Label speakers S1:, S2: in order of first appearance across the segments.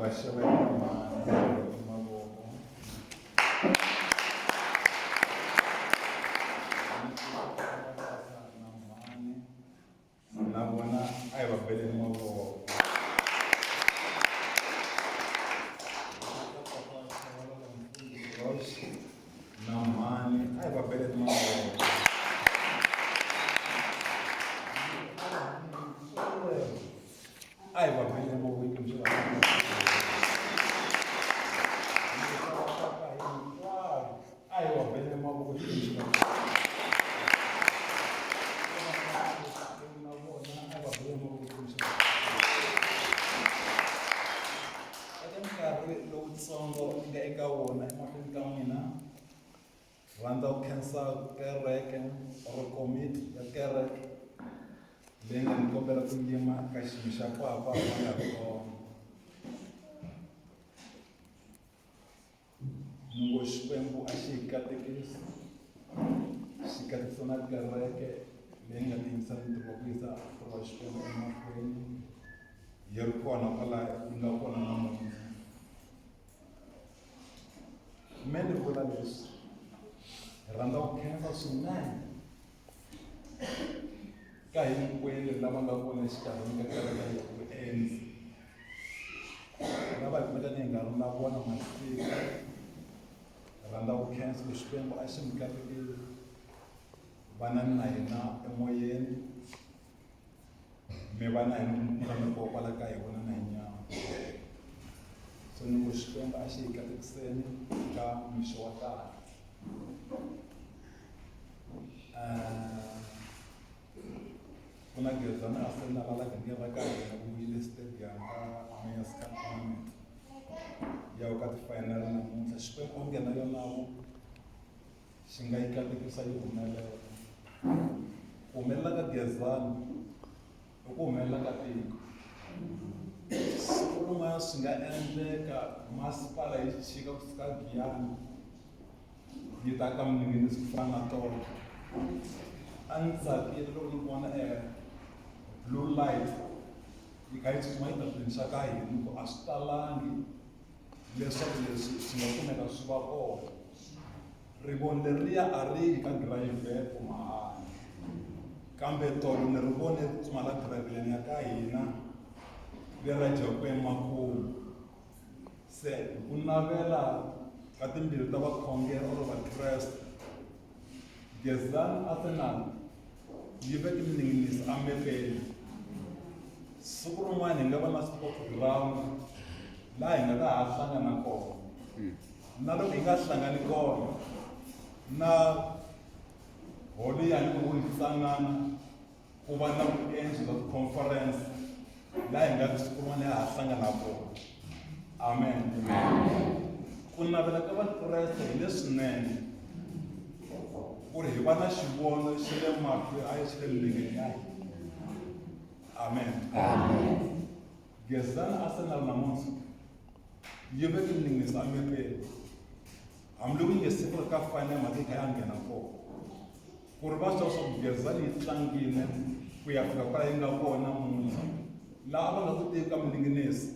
S1: va xeweta mhani mavoko. Na mhani na vona a hi va beleni mavoko. Na mhani a hi va beleni mavoko. A hi va beleni mavoko a hi va beleni mavoko xikwembu na vona a hi va beleni mavoko xikwembu eka nkarhi lowutsongo ni nga eka wona emahlweni ka n'wina rhandza ku khensa kereke or komiti ya kereke leyi nga ni kombela ku yima ka xiyimo xa papa va nga ri kona ni ngo Xikwembu a xi hi katekisi xi katekisa na kereke leyi nga tiyimisela ntirho wa ku yisa ntirho wa Xikwembu emahlweni yi ri kona kwala yi nga kona namuntlha me ni vula leswi hi rhandza ku khensa swinene ka hinkwenu lava nga kona exikarhini ka kereke ya vuendzi lava hi kumekaka hi nga ri na vona masiku hi rhandza ku khensa ku Xikwembu a xi mi katekile vanani na hina emoyeni mi va na hina mi nga mi koho kwala ka hi vona na hi nyama so ni ku Xikwembu a xi hi katekiseni ka mixo wa kahle ku na Gezani Arsenal la gangeni ra ka hina ku vuyile stadium ka Mayor's Cup tournament ya ka ti-final namuntlha Xikwembu onge na yona xi nga yi katekisa yi humelela ku humelela ka Gezani i ku humelela ka tiko siku rin'wana swi nga endleka masipala yi chika kusuka Giyani yi ta ka Minginisi ku fana na tolo a ndzi tsakile loko ni vona e blue light yi kha yi tsutsuma yi ta swini swa ka hina ku a swi talangi leswaku leswi swi nga kumeka swi va kona rivoni leriya a ri yi ka dirayivhe mahala kambe tolo ni ri vone ri tsutsuma la dirayivheleni ya ka hina lera joko emakumu Se hi ku navela ka timbilu ta vakhongeri or Vakreste, Gezani Arsenal yi veke mininginisi emepeni. Siku rin'wana hi nga va na sport ground laha hi nga ta ha hlangana kona. Na loko hi nga hlangani kona na holo ya ni ku yi ku va na vuendzi bya ti-conference laha hi nga siku rin'wana ya ha hlangana kona amen ku navela ka vakreste hi leswinene ku ri hi va na xivono xa le mahlweni a xa le milengeni ya hina amen Gezani Arsenal namuntlha yi veke miningisa emepeni hambiloko yi nge siku ri ka final mhaka yi kha ya nghena kona ku ri va swi tiva swa ku Gezani yi tlangile ku ya fika kwala yi nga kona namuntlha laha va nga ku tivi ka mininginisi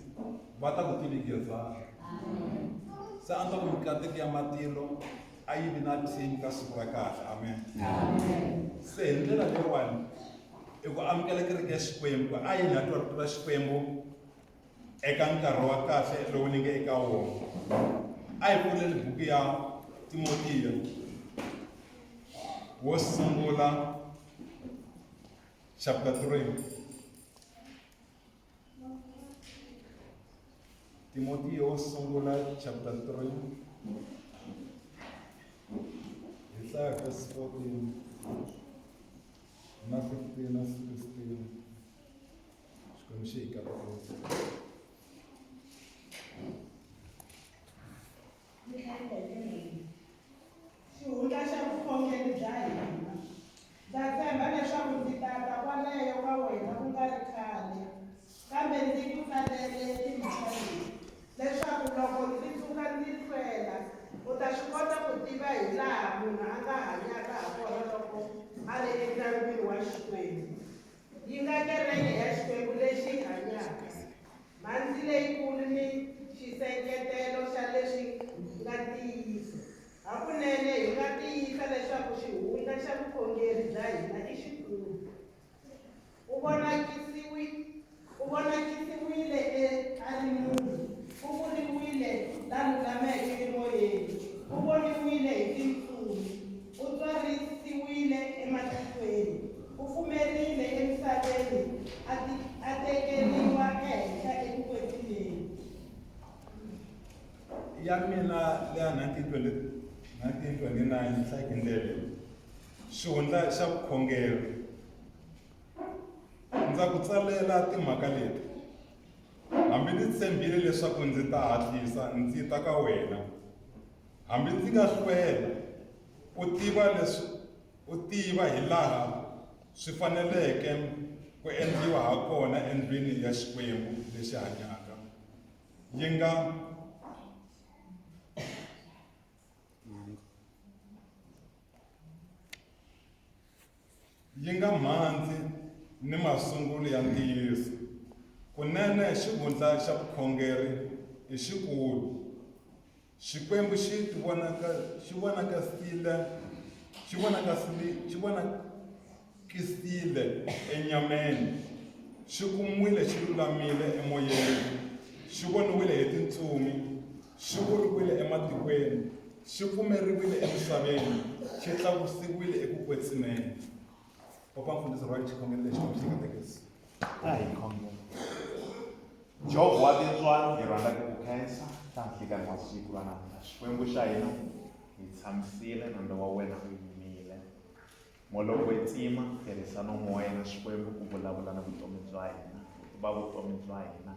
S1: va ta ku tivi Gezani se a ni ta ku mikateko ya matilo a yi vi na team ka siku ra kahle amen se hi ndlela leyiwani i ku amukela kereke ya Xikwembu a yi na twa rito ra Xikwembu eka nkarhi wa kahle lowu ni nge eka wona a hi pfuleni buku ya Timotiya wo sungula chapter 3 Timotiya wo sungula chapter 3 hi hlaya verse 14 na 15 na 16 Xikwembu xi hi katekisa.
S2: Xihundla xa vukhongeri bya hina. Ndza tshemba leswaku ndzi ta ta kwaleyo ka wena ku nga ri khale, kambe ndzi ku tsalele timhaka leti, leswaku loko ndzi tshuka ndzi hlwela, u ta swi kota ku tiva hilaha munhu a nga hanyaka hakona loko a ri endyangwini wa Xikwembu. Yi nga kereke ya Xikwembu lexi hanyaka, mhandzi leyikulu ni Hakunene hi nga tiyisa leswaku xihundla xa vukhongeri bya hina i xikulu. U vonakisiwi u vonakisiwile e a ri munhu, u vuriwile la lulameke emoyeni, u voniwile hi tintsumi, u tswarisiwile ematikweni, u pfumerile emisaveni, a ti a tekeriwa ehenhla eku kwetsimeni.
S1: Ya mina leya 1920 1929 yi hlayeke hi ndlela leyi, xihundla xa vukhongeri. Ndza ku tsalela timhaka leti, hambi ndzi tshembile leswaku ndzi ta hatlisa ndzi ta ka wena, hambi ndzi nga hlwela, u tiva leswi u tiva hi laha swi faneleke ku endliwa ha kona endlwini ya Xikwembu lexi hanyaka, yi nga Yi nga mhandzi ni masungulo ya ntiyiso. Kunene xihundla xa vukhongeri i xikulu. Xikwembu xi tivonaka xi vonakasile xi vonakasile xi vonakisile enyameni, xi kumiwile xi lulamile emoyeni, xi voniwile hi tintsumi, xi vuriwile ematikweni, Xi pfumeriwile emisaveni, xi tlakusiwile eku kwetsimeni. Papa Mfundhisi rhwali xikhongelo lexi xi katekisa.
S3: A hi khongela. Jehovha wa tintswalo, hi rhandza ku ku khensa ta nhlikani wa siku ra namuntlha. Xikwembu xa hina, hi tshamisile nandza wa wena u yimile. Moya lowo kwetsima, tirhisa nomu wa yena Xikwembu ku vulavula na vutomi bya hina, ku tiva vutomi bya hina.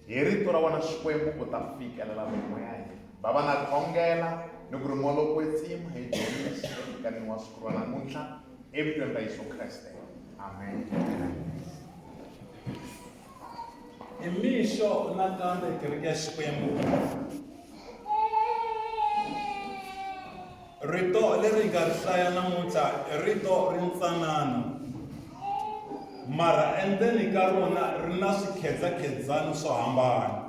S3: Hi rito ra wena Xikwembu u ta fikelela mimoya ya hina. Bava na khongela ni ku ri Moya lowo kwetsima hi dyondzisa enkarhini wa siku ra namuntlha evitweni ra Yesu Kreste. Amen.
S1: Hi mixo nakambe kereke ya Xikwembu. Rito leri hi nga ri hlaya namuntlha i rito ri ntsanana mara endzeni ka rona ri na swikhedzakhedzani swo hambana.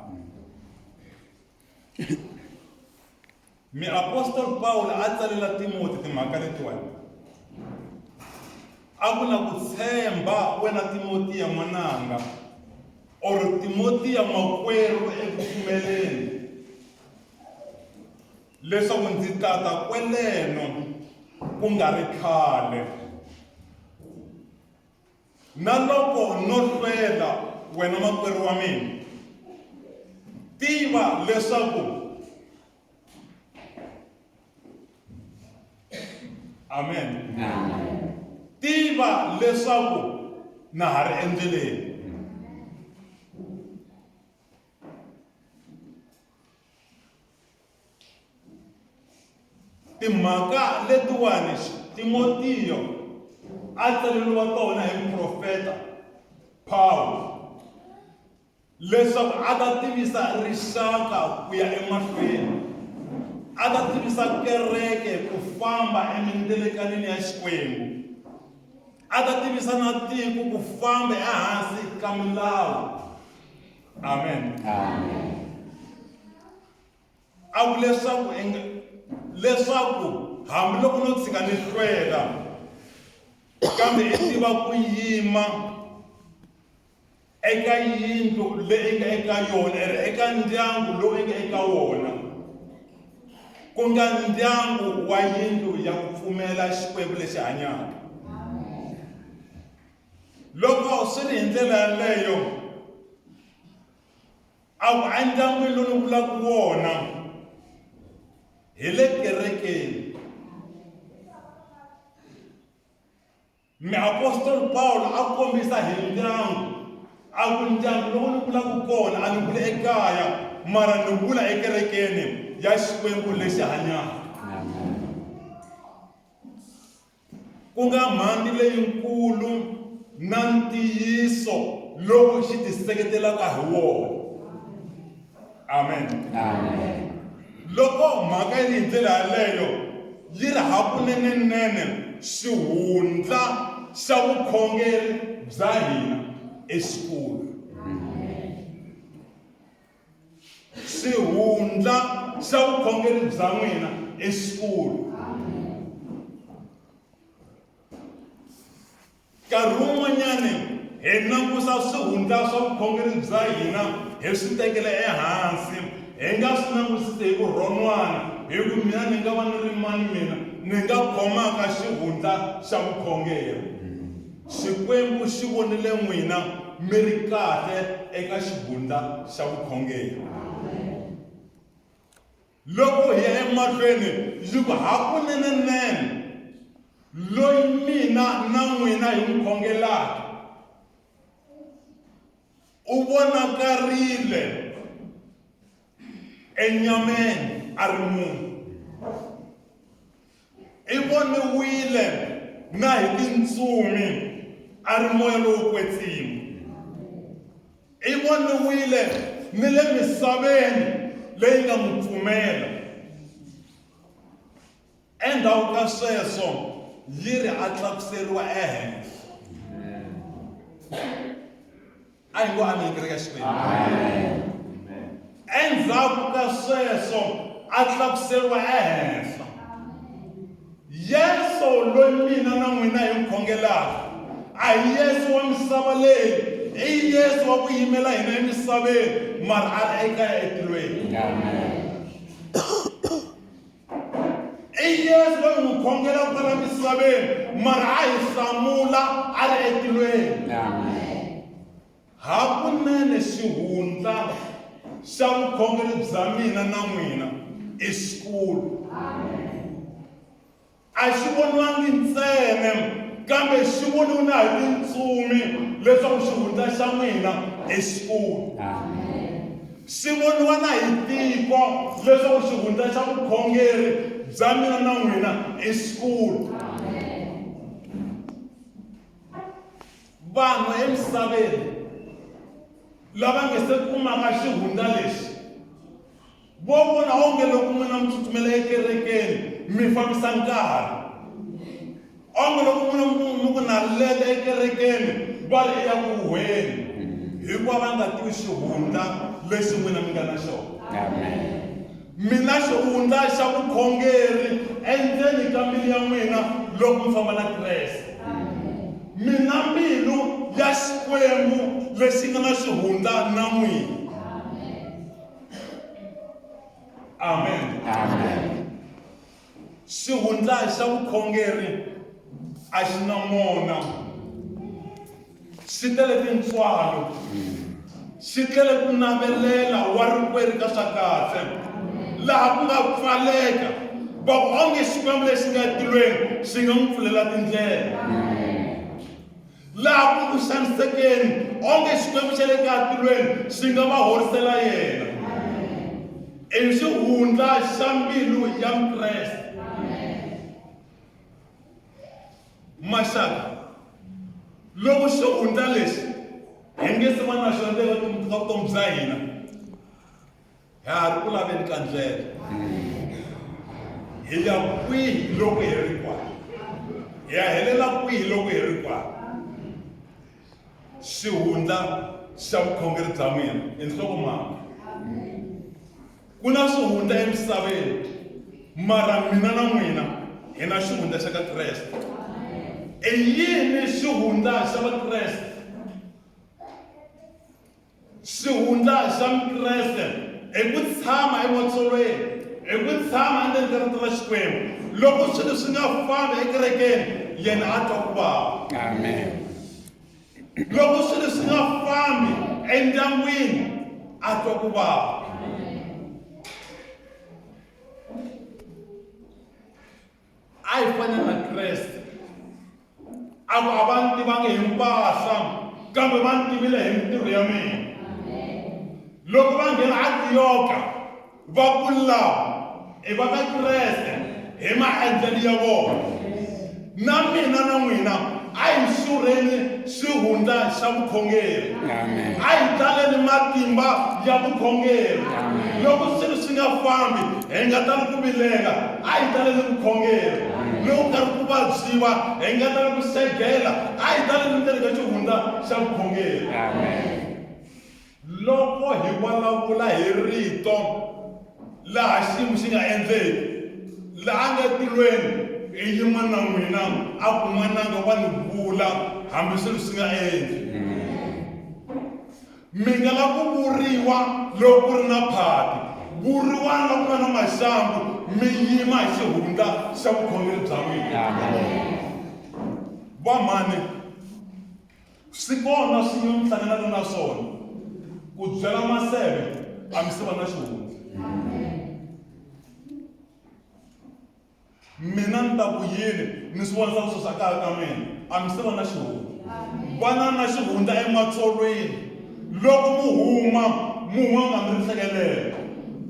S1: Muapostoli Pawulo a tsalela Timoti timhaka letiwani a ku na ku tshemba wena Timotiya n'wananga or Timotiya makwerhu eku pfumeleni leswaku ndzi ta ta kweleno ku nga ri khale. Na loko no hlwela wena makwerhu wa mina, tiva leswaku amen. Tiva leswaku na ha ri endleleni. Timhaka letiwani Timotiyo a tsaleriwa tona hi muprofeta Pawulo leswaku a ta tivisa rixaka ku ya emahlweni, a ta tivisa kereke ku famba emindelekanini ya Xikwembu, a ta tivisa na tiko ku famba ehansi ka milawu. Amen.
S4: Amen.
S1: A ku leswaku leswaku hambiloko no tshika ni hlwela kambe i tiva ku yima eka yindlu leyi nga eka yona eri eka ndyangu lowu nga eka wona ku nga ndyangu wa yindlu ya ku pfumela Xikwembu lexi hanyaka. Loko swi ri hi ndlela yaleyo, a ku endyangwini lowu ni vulaka wona hi le kerekeni. Muapostoli Pawulo a kombisa hi ndyangu, a ku ndyangu lowu ni vulaka kona a ni vuli ekaya mara ni vula ekerekeni ya Xikwembu lexi hanyaka. Ku nga mhandzi leyikulu na ntiyiso lowu xi tiseketelaka hi wona. Amen.
S4: Amen.
S1: Loko mhaka yi ri hi ndlela yaleyo, yi ri hakunene-nene xihundla xa vukhongeri bya hina i xikulu. Xihundla xa vukhongeri bya n'wina i xikulu. Nkarhi wun'wanyani hi langusa swihundla swa vukhongeri bya hina hi swi tekela ehansi, hi nga swi langusisi hi vurhonwana, hi ku mina ni nga va ni ri mani mina ni nga khomaka xihundla xa vukhongeri. Xikwembu xi vonile n'wina mi ri kahle eka xihundla xa vukhongeri. Loko hi ya emahlweni yi ku, Hakunene-nene, loyi mina na n'wina hi n'wi khongelaka u vonakarile enyameni a ri munhu. I voniwile na hi tintsumi a ri moya lowo kwetsima. I voniwile ni le misaveni leyi nga n'wi pfumela. Endzhaku ka sweswo yi ri a tlakuseriwa ehenhla. A hi ngo amen kereke ya Xikwembu. Endzhaku ka sweswo a tlakuseriwa ehenhla. Yesu loyi mina na n'wina hi n'wi khongelaka a hi Yesu wa misava leyi, i Yesu wa ku yimela hina emisaveni mara a ri ekaya etilweni. I Yesu loyi n'wi khongelaka kwala misaveni mara a hi hlamula a ri etilweni. Hakunene xihundla xa vukhongeri bya mina na n'wina i xikulu. A xi voniwangi ntsena kambe xi voniwe na hi tintsumi leswaku xihundla xa n'wina i xikulu. Xi voniwa na hi tiko leswaku xihundla xa vukhongeri bya mina na n'wina i xikulu. Vanhu emisaveni lava nge se kumaka xihundla lexi vo vona onge loko n'wina mi tsutsumela ekerekeni mi fambisa nkarhi, onge loko n'wina mi ku na leta ekerekeni va ri i ya ku huhweni, hikuva va nga tivi xihundla lexi n'wina mi nga na xona. Mi na xihundla xa vukhongeri endzeni ka mbilu ya n'wina loko mi famba na Kreste. Mi na mbilu ya Xikwembu lexi nga na xihundla na n'wina. Amen.
S3: Amen.
S1: Xihundla xa vukhongeri a xi na mona. Xi tele tintswalo. Xi tele ku navelela wa rikwerhu ka swa kahle. Laha ku nga pfaleka, va ku onge Xikwembu lexi nga etilweni xi nga n'wi pfulela tindlela. Laha ku ku xanisekeni, onge Xikwembu xa le ka tilweni xi nga va horisela yena. I xihundla xa mbilu ya Mukreste. Maxaka, loko xihundla lexi hi nge se va na xona eka vutomi bya hina, Ha ha ri ku laveni ka ndlela. Hi ya kwihi loko hi ri kwala? Hi ya helela kwihi loko hi ri kwala? Xihundla xa vukhongeri bya n'wina i nhlokomhaka. Ku na swihundla emisaveni, mara mina na n'wina hi na xihundla xa ka Kreste. I yini xihundla xa Vakreste? Xihundla xa Mukreste i ku tshama ematsolweni, i ku tshama endzeni ka Rito ra Xikwembu. Loko swilo swi nga fambi ekerekeni, yena a twa ku vava.
S3: Amen.
S1: Loko swilo swi nga fambi endyangwini, a twa ku vava. A hi fana na Kreste. A ku a va ni tivangi hi mpahla, kambe va ni tivile hi mintirho ya mina. Loko va nghena Antiyoka, va ku lava i va ka Kreste hi maendlelo ya vona. Na mina na n'wina a hi xurheni xihundla xa vukhongeri. A hi taleni matimba ya vukhongeri. Loko swilo swi nga fambi, hi nga tali ku vilela. A hi taleni vukhongeri. Loko karhi ku vabyiwa, hi nga tali ku xegela. A hi taleni ndzeni ka xihundla xa vukhongeri. Loko hi vulavula hi rito laha xiyimo xi nga endleki, Laha nga tilweni i yima na n'wina a ku n'wananga wa ni vula hambi swilo swi nga endli. Mi nga la ku vuriwa loko ku ri na phati, vuriwani loko ku nga na maxangu, mi yima hi xihundla xa vukhongeri bya n'wina. Va mhani, swi kona swiyimo mi hlanganaka na swona, ku byela maseve a mi se va na xihundla. Mina ni ta ku yini ni swi vonisa ku sweswi a ka ha ka mina a mi se va na xihundla. Vana na xihundla ematsolweni loko mu huma mu huma nga mi ri hlekelela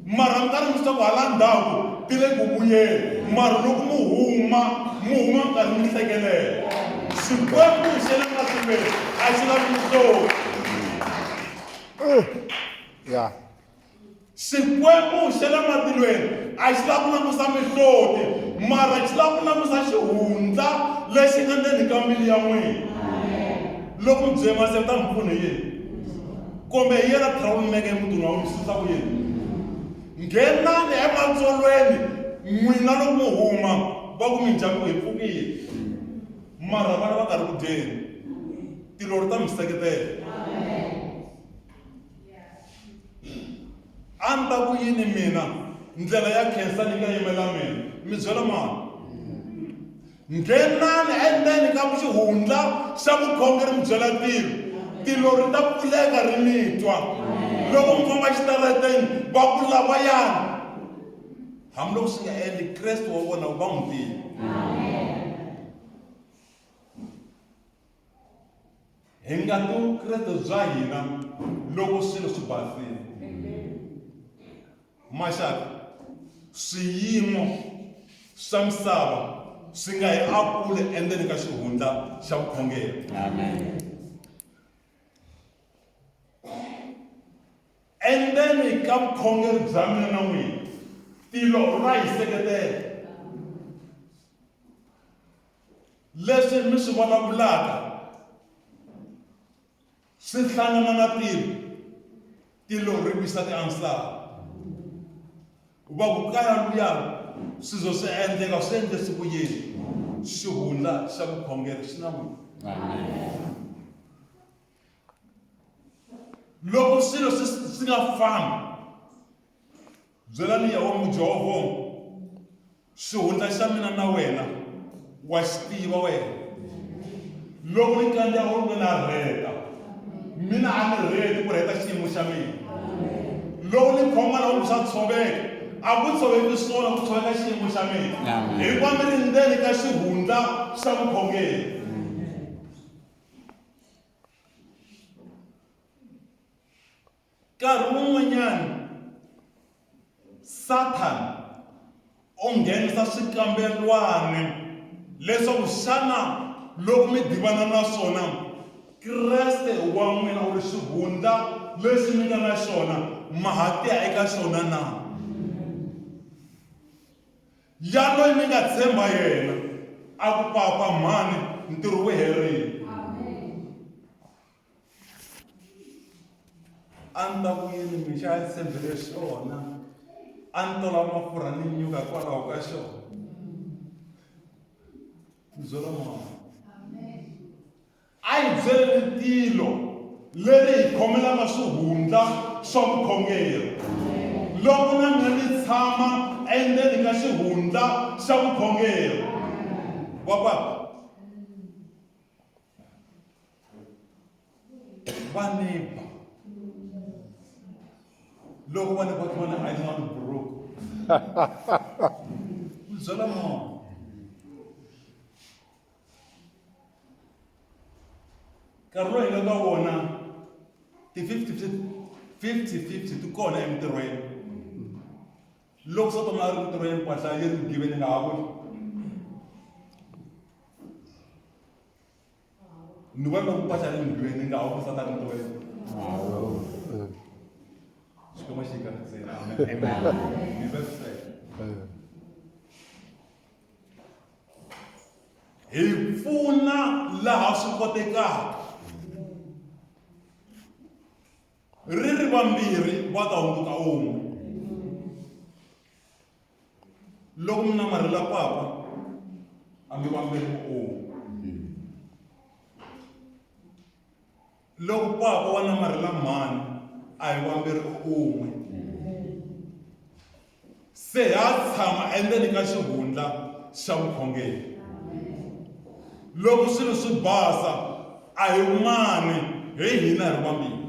S1: mara mi karhi mi swi tiva ku hala ndzhaku ti le ku vuyeni mara loko mu huma mu huma mi karhi mi hlekelela. Xikwembu xa le matilweni a xi lavi mihloti.
S4: Yeah.
S1: Xikwembu xa le matilweni a xi lavi ku langusa mihloti, mara xi lava ku langusa xihundla lexi nga ndzeni ka mbilu ya n'wina. Loko mi byele maseve ta mi pfuna hi yini? Kumbe hi yena trouble maker emutini wa n'wina, mi susa ku yini? Nghenani ematsolweni n'wina loko mi huma va ku minjhani ku hi pfukile, mara vana va karhi ku dyeni. Tilo ri ta mi seketela. A ni ta ku yini mina ndlela ya khensa ni nga yimela mina mi byela mani nghenani endzeni ka xihundla xa vukhongeri mi byela tilo tilo ri ta pfuleka ri mi twa loko mi famba xitarateni va ku lavayani hambiloko swi nga endli kreste wa vona va n'wi tiva. Hi nga ti Vukreste bya hina loko swilo swi basile. Maxaka, swiyimo swa misava swi nga hi akuli endzeni ka xihundla xa vukhongeri.
S5: Amen.
S1: Endzeni ka vukhongeri bya mina na n'wina, tilo ra hi seketela. Leswi mi swi vulavulaka swi hlangana na tilo, tilo ri wisa tiansara. Va ku kaya luya swizo swi endleka swi endlise ku yini? Xihundla xa vukhongeri xi na n'wina. Loko swilo swi swi nga fambi, byelani Yehovha Mujovho, xihundla xa mina na wena wa xi tiva wena. Loko ni kandziya onge na rheta, mina a ni rheti ku rheta xiyimo xa mina. Loko ni khoma la onge swa tshoveka, a ku tshoveki swona ku tshoveka xiyimo xa mina. Hikuva mi ri ndzeni ka xihundla xa vukhongeri. Nkarhi wun'wanyana Sathana u nghenisa swikambelwani leswaku xana loko mi divana na swona Kreste wa n'wina u ri xihundla lexi mi nga na xona ma ha tiya eka xona na? Ya loyi mi nga tshemba yena, a ku papa mhani ntirho wu herile. A ni ta ku yini mi xa a tshembele xona, a ni tola mafurha ni nyuka hikwalaho ka xona. Ni byela mama. A hi byeleni tilo leri hi khomelaka swihundla swa vukhongeri. Loko na mina ni tshama endzeni ka xihundla xa vukhongeri, va papa va ni ba. Loko va ni ba va ni I not broke. Byela mama. Nkarhi lowu hi nga ka wona ti-50-50 ti kona emintirhweni. Loko Sodoma a ri mintirhweni mpahla yi ri mugiveni nga ha vuli. Ni vona loko mpahla yi ri mugiveni nga ha vuli Sata a ri mintirhweni. Xikwembu xi hi katekisile. Amen. Ni vese. Hi pfuna laha swi kotekaka. Ri ri vambirhi va ta hundzuka un'we. Loko mi namarhela papa a mi vamberi un'we. Loko papa wa namarhela mhani a hi vamberi un'we. Se ha tshama endzeni ka xihundla xa vukhongeri. Loko swilo swi basa a hi mani hi hina hi ri vambirhi.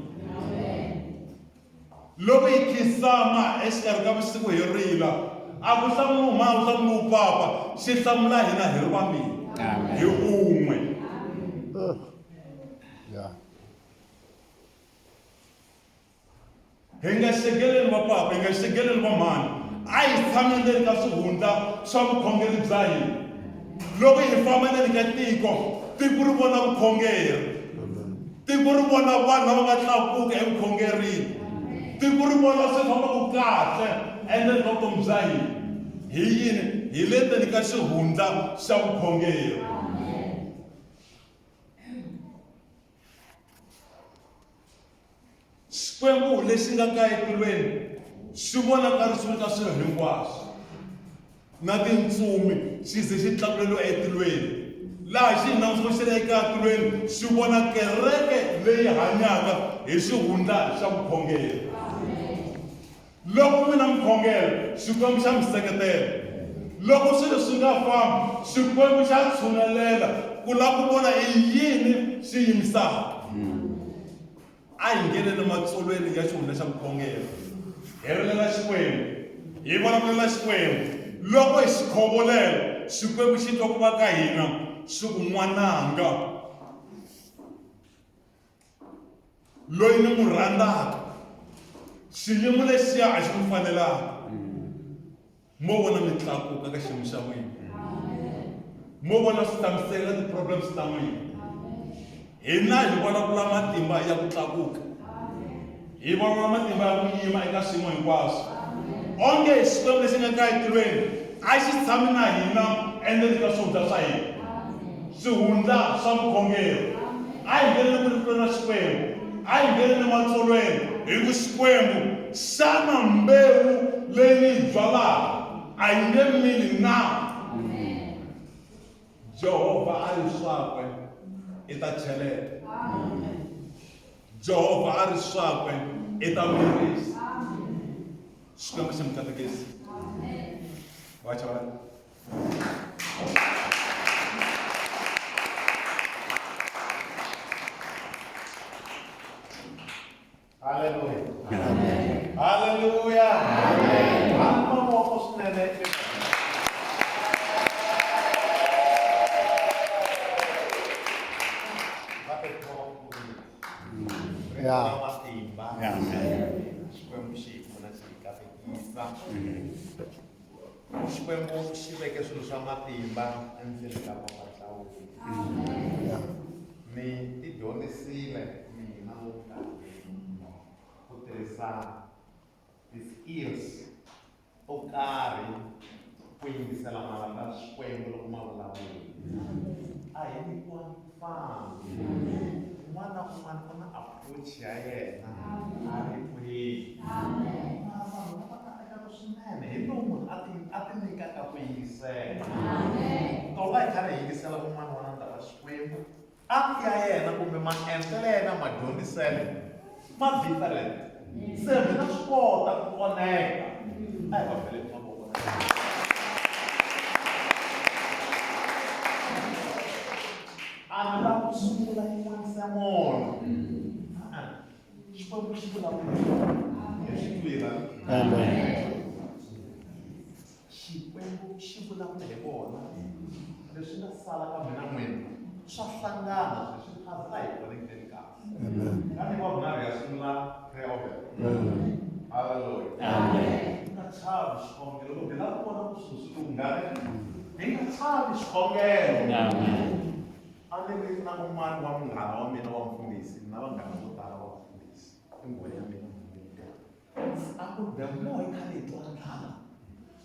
S1: Loko hi khinsama exikarhi ka vusiku hi rila, a ku hlamuli mhani, a ku hlamuli papa, xi hlamula hina hi ri vambirhi, hi un'we. Hi nga xegeleli va papa, hi nga xegeleli va mhani, a hi tshami endzeni ka swihundla swa vukhongeri bya hina. Loko hi famba endzeni ka tiko, tiko ri vona vukhongeri. Tiko ri vona vanhu lava nga tlakuka evukhongerini. Tiko ri vona swi fambaka kahle endzeni ka vutomi bya hina. Hi yini? Hi le ndzeni ka xihundla xa vukhongeri. Xikwembu lexi nga ka etilweni xi vonakarisiwe ka swilo hinkwaswo na tintsumi xi ze xi tlakuleriwa etilweni laha xi hi xi ri eka tilweni xi vona kereke leyi hanyaka hi xihundla xa vukhongeri. Loko n'wina mi khongela, Xikwembu xa mi seketela. Loko swilo swi nga fambi, Xikwembu xa tshunelela ku lava ku vona i yini xi yimisaka. A hi ngheneni matsolweni ya xihundla xa vukhongeri, hi rilela Xikwembu, hi vulavulela Xikwembu. Loko hi xi khovolela, Xikwembu xi twa ku va ka hina, xi ku, N'wananga, loyi ni n'wi rhandzaka, xiyimo lexiya a xi n'wi fanelanga. Mo vona mi tlakuka ka xiyimo xa n'wina, mo vona swi hlamusela ti-problems ta n'wina. Hina hi vulavula matimba ya ku tlakuka, hi vulavula matimba ya ku yima eka swiyimo hinkwaswo. Onge Xikwembu lexi nga ka etilweni a xi tshami na hina endzeni ka swihundla swa hina, swihundla swa vukhongeri. A hi ngheneni ku ritweni ra Xikwembu, a hi ngheneni matsolweni hi ku Xikwembu, xana mbewu leyi ni yi byalaka a yi nge mili na? Jehovha a ri swakwe i ta cheleta. Jehovha a ri swakwe i ta mirisa. Xikwembu xi mi katekisa. Va chava.
S3: Haleluya. Haleluya. Amen. Mavoko swinene. Va te
S4: Yeah.
S3: matimba.
S4: Amen.
S3: Xikwembu xi hi pfuna xi hi katekisa. Xikwembu xi veke swilo swa matimba endzeni ka Papa Chauke. Mi ti dyondzisile mina lowu ku tirhisa ti-skills to karhi ku yingisela marito ya Xikwembu loko ma vulavula. A hi nyikiwangi ku fana. Un'wana na un'wana u na approach ya yena a ri kwihi. Mara vanhu lava katekaka swinene hi lowu munhu a ti a ti nyikaka ku yingisela. Tolo a hi karhi hi yingisela un'wana wa nandza wa Xikwembu a ya yena kumbe maendlelo ya yena madyondziselo ma different. Se mina swi kota ku connect-a. A hi va beleni mavoko na A ni lavi ku sungula yin'wana sermon. A-a. Xikwembu xi vulavula. Hi swi twile.
S4: Amen.
S3: Xikwembu xi vulavula hi vona. Leswi nga sala ka mina n'wina swa hlangana sweswi swi phazela hi connecteni kahle.
S4: Amen.
S3: Ka ni wa vunharhu ya sungula prayer open. Hallelujah.
S4: Amen.
S3: Hi nga chavi xikhongelo loko hi lava ku vona ku swilo swi lunghane hi nga chavi xikhongelo.
S4: Amen.
S3: A ni ri na un'wana wa munghana wa mina wa mufundhisi na vanghana vo tala va vafundhisi i nghohe ya mina a ku the more hi kha hi twa ndlala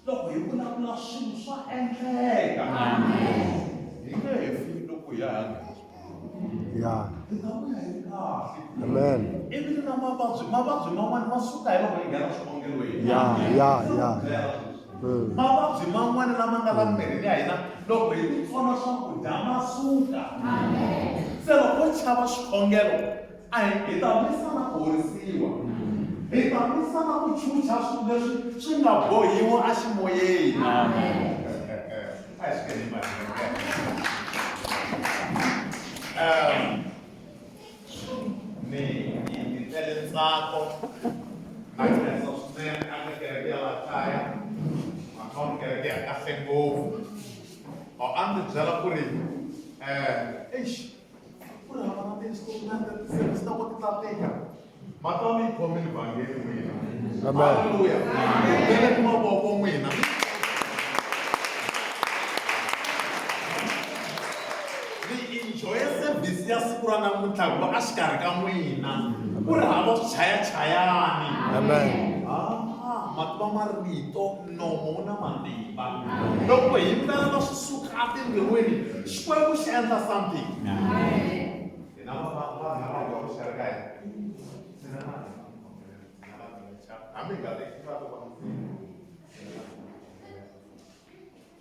S3: loko hi vulavula swilo swa endleka hi nge he fi loko hi ya hi ya nghena
S4: Ya.
S3: hi ta vuya hi ri kahle
S4: Amen.
S3: ivi na mavabyi mavabyi man'wana ma suka hi loko hi nghena swikhongelweni
S4: Ya, ya, ya.
S3: Mavabyi man'wana lama nga la mirini ya hina loko hi titsona swakudya ma suka. Se loko ho chava swikhongelo a hi hi ta lwisana ku horisiwa. Hi ta lwisana ku chucha swilo leswi swi nga bohiwa eximoyeni. A hi swi ngheni mahlweni. Ni ni ni tele ntsako na khensa swinene a ka kereke ya laha kaya makhombo kereke ya kahle ngopfu o a ndzi byela ku ri eish ku ri hava na ti-instrument ti-service ta ko ti ta tika mata mi yi khomile vhangeli n'wina. Halleluya. Beleni mavoko n'wina. Ni enjoye service ya siku ra namuntlha hikuva a xikarhi ka n'wina ku ri hava swichayachayani.
S4: Amen.
S3: Ah, mativa marito nomo wu na matimba. Loko hi yimbelela swi suka etimbilwini, Xikwembu xi endla something. Hina vanhu lava nga ku xikarhi ka hina hambi hi nga teki va va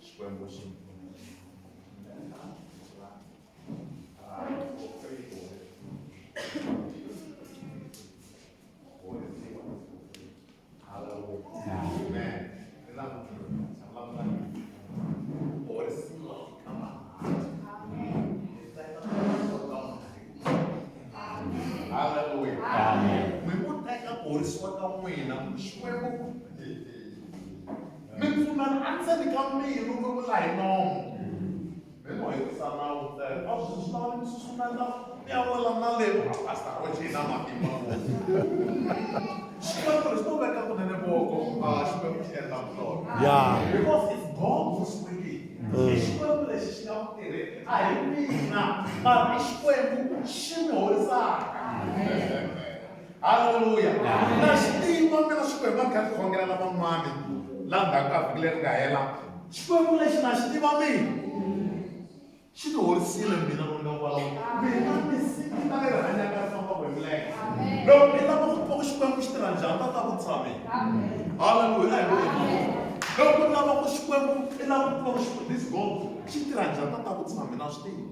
S3: Xikwembu xi Hallelujah.
S4: Amen.
S3: Mi ku teka ku horisiwa ka n'wina Xikwembu mi pfumela endzeni ka mbilu mi vula hi nomu mi ngo hetisa nawu ntsena a swi swi lava mi susumeta mi ya wela na le pastor Roger na matimba ngopfu Xikwembu lexi to veka kunene voko a Xikwembu xi endla mihlolo.
S4: Yeah.
S3: Because it's God who's working. I Xikwembu lexi xi nga ku tirheni a hi mina mara i Xikwembu xi mi horisaka. Halleluya. Na xi tiva mina Xikwembu a ni kha ni khongela na van'wani la ndzhaku ka vhiki leri nga hela. Xikwembu lexi na xi tiva mina. Xi ni horisile mina loko ni nga kwalaho. Mina ni singita leri hanyaka ri fambaka hi milenge. Loko mi lava ku tiva ku Xikwembu xi tirha njhani ta ta vutisa mina. Halleluya. A hi voni mavoko. Loko u lava ku Xikwembu i lava ku tiva ku Xikwembu this God xi tirha njhani ta ta vutisa mina swi tivi.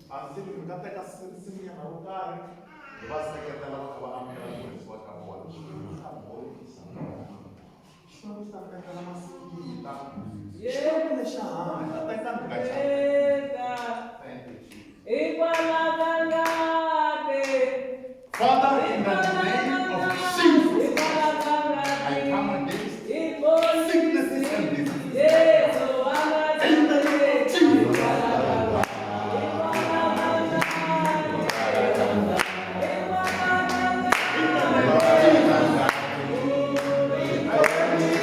S3: A ndzi tivi mi nga teka nsimunyana ro karhi hi va seketela va kha va amukela ku horisiwa ka vona. Xikwembu xa horisa. Xikwembu xi ta mi endlela masingita. Xikwembu lexa hanya teka mi nga chavi. Thank you, Jesus. Father, in the